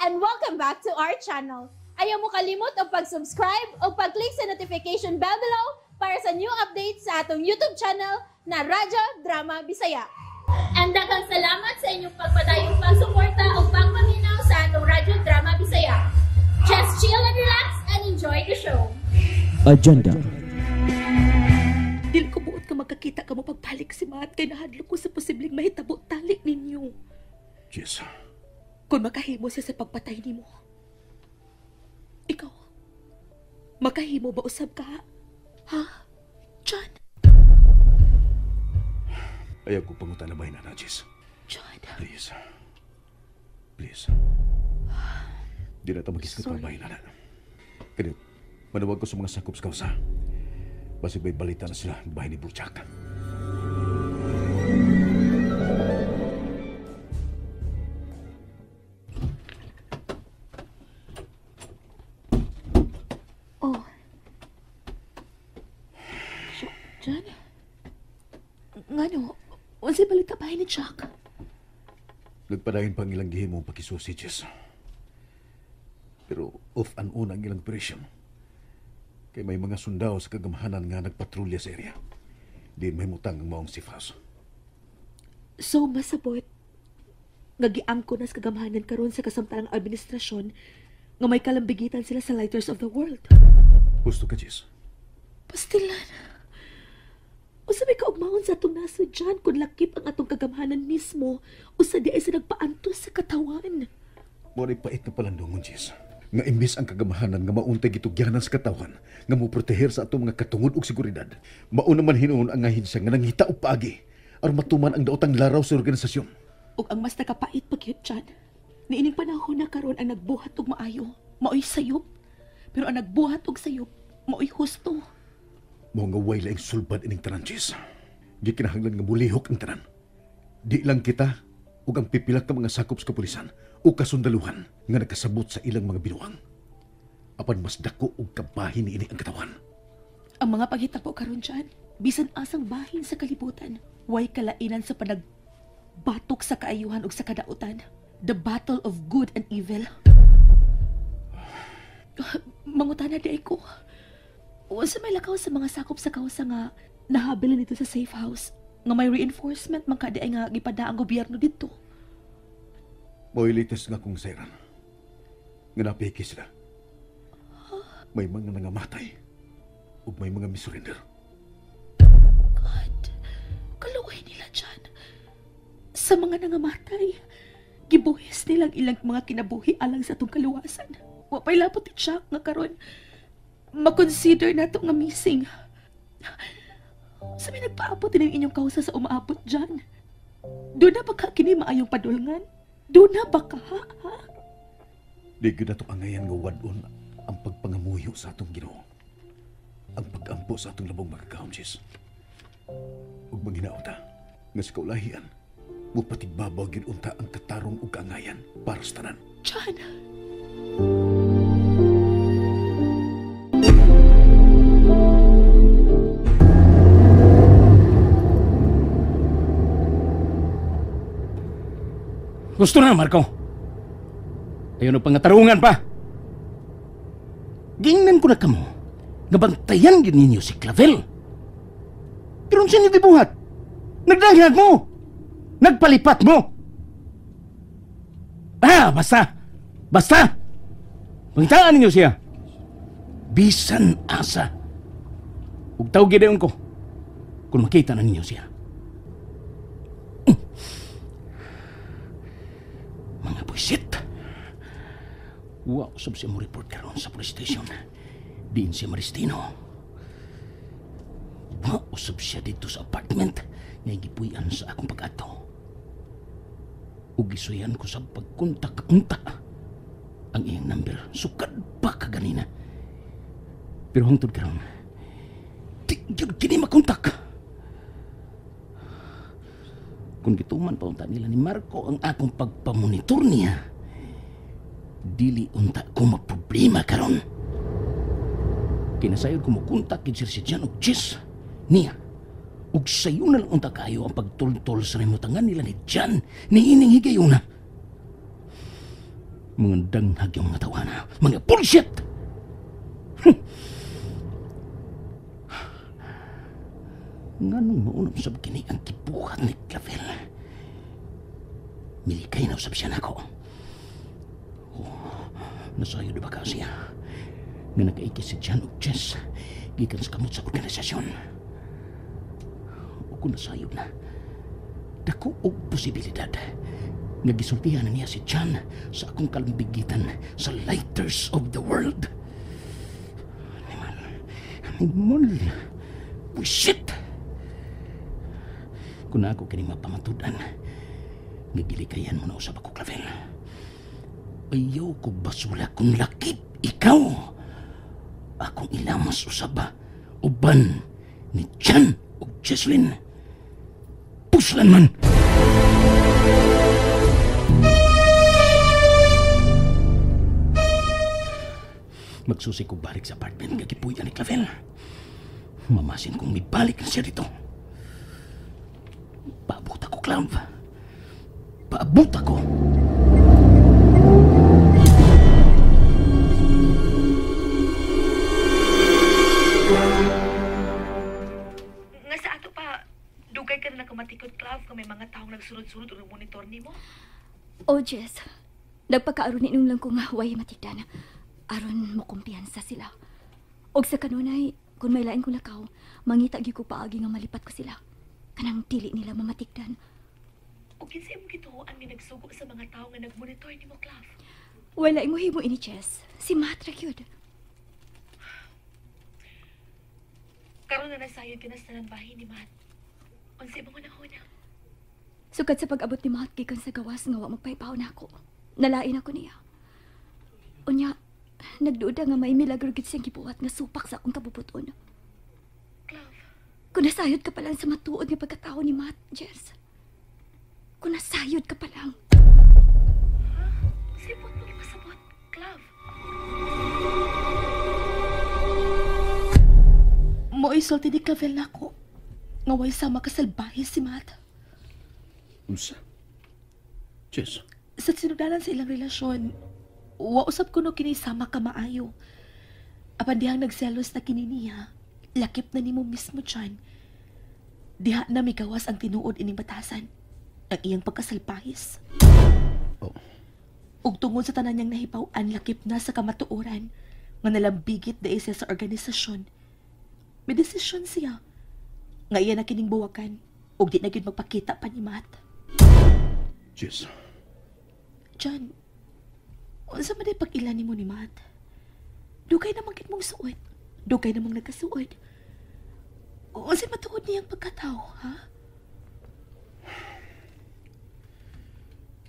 And welcome back to our channel. Ayaw mo kalimot og pag-subscribe o pag-click sa notification bell below para sa new updates sa atong YouTube channel na Radyo Drama Bisaya. And daghang salamat sa inyong pagpadayong pagsuporta o pagpaminaw sa atong Radyo Drama Bisaya. Just chill and relax and enjoy the show. Agenda. Dili ko buot ka magkakita ka mo pagbalik si Matt kay nahadlok ko sa posibleng mahitabo tali ninyo. Jess. Kung makahimo siya sa pagpatay nimo. Ikaw, makahimo ba usab ka? Ha? John? Ayaw ko pangutan na bahin na, Jess. John. Please. Please. Di na ito mag-isip pa bahin na. Kaya, manawag ko sa mga sakop sa kausa. Basig may balita na sila bahay ni Burchak. Oh. John? Ngano? Unsay balita bahay ni Jack? Nagpadayon pang ilang gihimong pakisusi, Jess. Pero off and on ang ilang operation. Kay may mga sundao sa kagamhanan nga nagpatrolya sa area. Di mahimutang ang maong safe house. So, masabot, nga giangko na sa kagamhanan karon sa kasamtanang administrasyon nga may kalambigitan sila sa Lighters of the World. Gusto ka, Jess? Pastilan. Usa may kaugmaon sa atong nasod dyan kung lakip ang atong kagamhanan mismo usa di ay sa nagpaantos sa katawan. Mao pait na palandungon, Jess. Nga imbis ang kagamahanan nga mauntay gitugyanan sa katawan nga moproteher sa atong mga katungod ug seguridad. Mao naman hinuon ang ahensya nga nangita og paagi aron matuman ang daotang laraw sa organisasyon. Ug ang mas nakapait pa gyud dyan, niining panahon na karon ang nagbuhat og maayo, maoy sayop. Pero ang nagbuhat og sayop, maoy husto. Mao nga way laing sulbad ining tanan, Jess. Gikinahanglan nga mulihok ang tanan. Di lang kita ug ang pipila ka mga sakop sa kapulisan o kasundaluhan nga nakasabot sa ilang mga binuang. Apan mas dako og kabahin niini ang katawan. Ang mga paghitabo karon dyan, bisan asang bahin sa kalibutan, way kalainan sa panagbatok sa kaayuhan ug sa kadautan. The battle of good and evil. Mangutana di ay ko. Unsa may lakaw sa mga sakop sa kausa nga nahabilin nito sa safe house nga may reinforcement man ka di ay nga gipada ang gobyerno dito. Mao'y latest nga kong sayran. Nga napiki sila. May mga nangamatay ug may mga misurrender. God, kaluoy nila dyan. Sa mga nangamatay, gibuhis nilang ilang mga kinabuhi alang sa atong kaluwasan. Wa pa'y lapot ni Jack nga karon makonsider na to nga missing. Sa may nagpaabot din ang inyong kausa sa umaabot dyan. Doon na baka kini maayong padulngan? Doon na baka, ha? Di gyud nato angayan nga wad-on ang pagpangamuyo sa atong Ginoo. Ang pagampo sa atong labong makagahom, Jess. Ug manghinaot ta nga sa kaulahian, mupatigbabaw gyud unta ang katarong ug kaangayan para sa tanan. John! Gusto na, Marco. Ayaw na pangatarungan pa. Gingnan ko na kamo. Nabantayan yun ninyo si Clavel. Pero unsa niyo gibuhat? Nagdanghag mo! Nagpalipat mo! Ah, basta! Basta! Pangitaan ninyo siya. Bisan asa. Ug tawag gidayon ko kung makita na ninyo siya. Mga buisit. Wa usab siya mo report karon sa police station. Diin siya Maristino. Wa usab siya dito sa apartment nga gipuy-an sa akong pag-adto. Ug gisuyan ko sa pagkontak unta ang iyang number. Sukad pa kaganina. Pero hangtod karon, di gyud kini makontak. Kung gituman pa unta nila ni Marco ang akong pagpamonitor niya, dili unta ko maproblema karon. Kinasayod ko mokontak gid si Jan og Jess niya. Ug sayo na lang unta kayo ang pagtultol sa remotangan nila ni Jan ni ining higayuna. Mga danghag yung mga tawana. Mga bullshit! Nganong maunong sab kini ang kibuhat ni Clavel? Milikay na usab siya nako. Oh, nasayod ba ka siya? Nga nakaiki si John ug Jess gikan sa kamot sa organisasyon. O kung nasayod na, dako og posibilidad nga gisultihan na niya si John sa akong kalambigitan sa Lighters of the World. Animal. Animal. Bullshit! Kung ako kining mapamatudan, nga gilikayan mo na usab ako, Clavel. Ayaw ko basula kung lakip ikaw. Akong ilamas usab uban ni John ug Jesslyn. Puslan man! Magsusi ko balik sa apartment nga gipuy-an ni Clavel. Mamasin kong mibalik na siya dito. Paabot ako, Clav. Paabot ako. Nga sa ato pa, dugay ka na nakamatikod, Clav, kung may mga taong nagsunod-sunod o monitor nimo. Oh, Jess. Nagpakaaron ninong lang ko nga huwag matigdan. Aron mo kumpiyansa sila. Og sa kanunay, kung may lain kong lakaw, mangita gyud ko paagi nga malipat ko sila. Kanang dili nila mamatigdan. O kinsa imong gituoan nga nagsugo sa mga tawo nga nagmonitor nimo, Clav? Wala imo himo ini, Jess. Si Matt ra gyud. Karon na nasayod ka na sa tanan bahin ni Matt. Unsa imong hunahuna? Sukad sa pag-abot ni Matt gikan sa gawas nga wa magpaypaw nako. Nalain ako niya. Unya, nagduda nga may milagro gid siyang gibuhat nga supak sa akong kabubuton. Clav. Kung nasayod ka pa lang sa matuod nga pagkatao ni Matt, Jess. Kung nasayod ka pa lang. Ha? Sipot mo ipasabot, Clav. Mo'y sulti ni Clavel nako. Nga way sama kasalbahe si Matt. Unsa? Jess? Sa sinugdanan sa ilang relasyon, wausap ko no kini sama ka maayo. Apan dihang nagselos na kini niya, lakip na nimo mismo dyan. Diha na migawas ang tinuod ining batasan, ang iyang pagkasalpahis. Oh. Ug tungod sa tanan niyang nahibaw-an, lakip na sa kamatuoran, nga nalambigit dahil siya sa organisasyon. May desisyon siya, nga iya na kining buwagan, ug di na gyud magpakita pa ni Matt. Jess. John, unsa man day pag-ila nimo ni Matt? Dugay namang gid mong suod. Dugay namang nagkasuod. Unsa matuod niyang pagkatao, ha?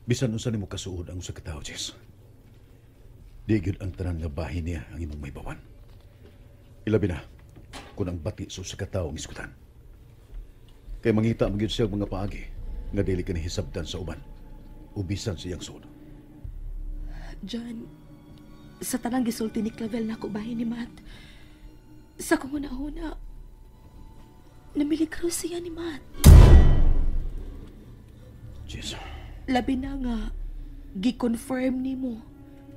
Bisan unsa nimo kasuod ang usa ka tawo, Jess. Di gyud ang tanan nga bahin niya ang imong mahibawan. Ilabi na kung ang bati sa usa ka tawo ang iskutan. Kay mangita man gyud siya og mga paagi nga dili kani hisabtan sa uban o bisan sa iyang suod. John, sa tanang gisulti ni Clavel nako bahin ni Matt, sa kong una-una, namiligro siya ni Matt. Jess. Labi na nga, gi-confirm nimo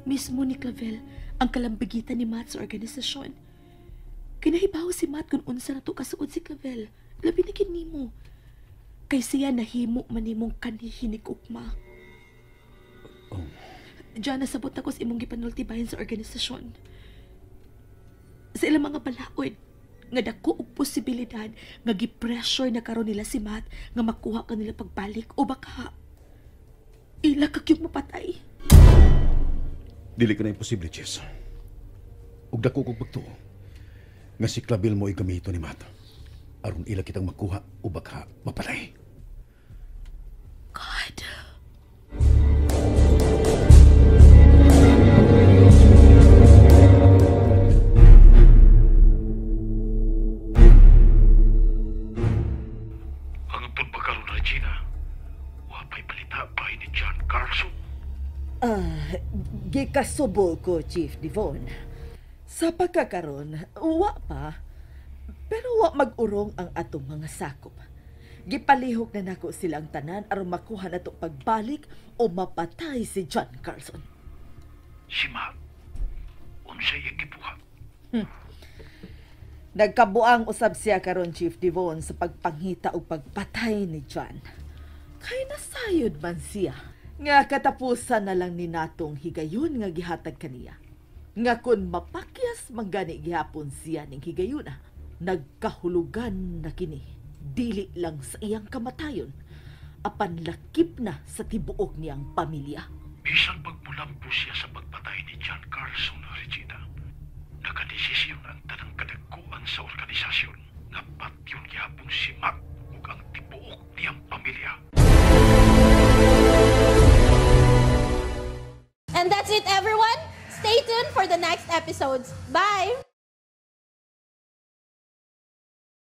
mismo ni Clavel ang kalambigitan ni Matt sa organisasyon. Kinahibaw si Matt kung unsa na to kasuod si Clavel. Labi na gid nimo. Kay siya nahimo man nimong kanihinig ugma. Oh. Diyan, nasabot ako sa imong gipanultibayan sa organisasyon. Sa ilang mga balaod, nga dako og posibilidad nga gi-pressure na karon nila si Matt nga makuha ka nila pagbalik o baka ila ka kyung mapatay. Dili ka na imposible, Jess. Ug dako kog pagtuo nga si Clavel mo ay gamito ni Matt aron ila kitang makuha o baka mapatay. God. Hangtod ba karon, Regina? Wa pa'y balita pa ni John Carlson. Gikasubo ko, Chief Devon. Sa pagkakaron, wa pa. Pero wa mag-urong ang atong mga sakop. Gipalihok na nako silang tanan aron makuha nato pagbalik o mapatay si John Carlson. Si Matt, unsay iyang gibuhat? Nagkabuang usab siya karon, Chief Devon, sa pagpanghita og pagpatay ni John. Kay nasayod man siya nga katapusan na lang ni natong higayon nga gihatag kaniya. Nga kun mapakyas man gani gihapon siya ning higayuna, nagkahulugan na kini dili lang sa iyang kamatayon, apan lakip na sa tibuok niyang pamilya. Bisan pagmulambo siya sa pagpatay ni John Carlson, Regina, nakadesisyon ang tanang kadagkuan sa organisasyon nga patyon gihapon si Matt ug ang tibuok niyang pamilya. And that's it, everyone. Stay tuned for the next episodes. Bye!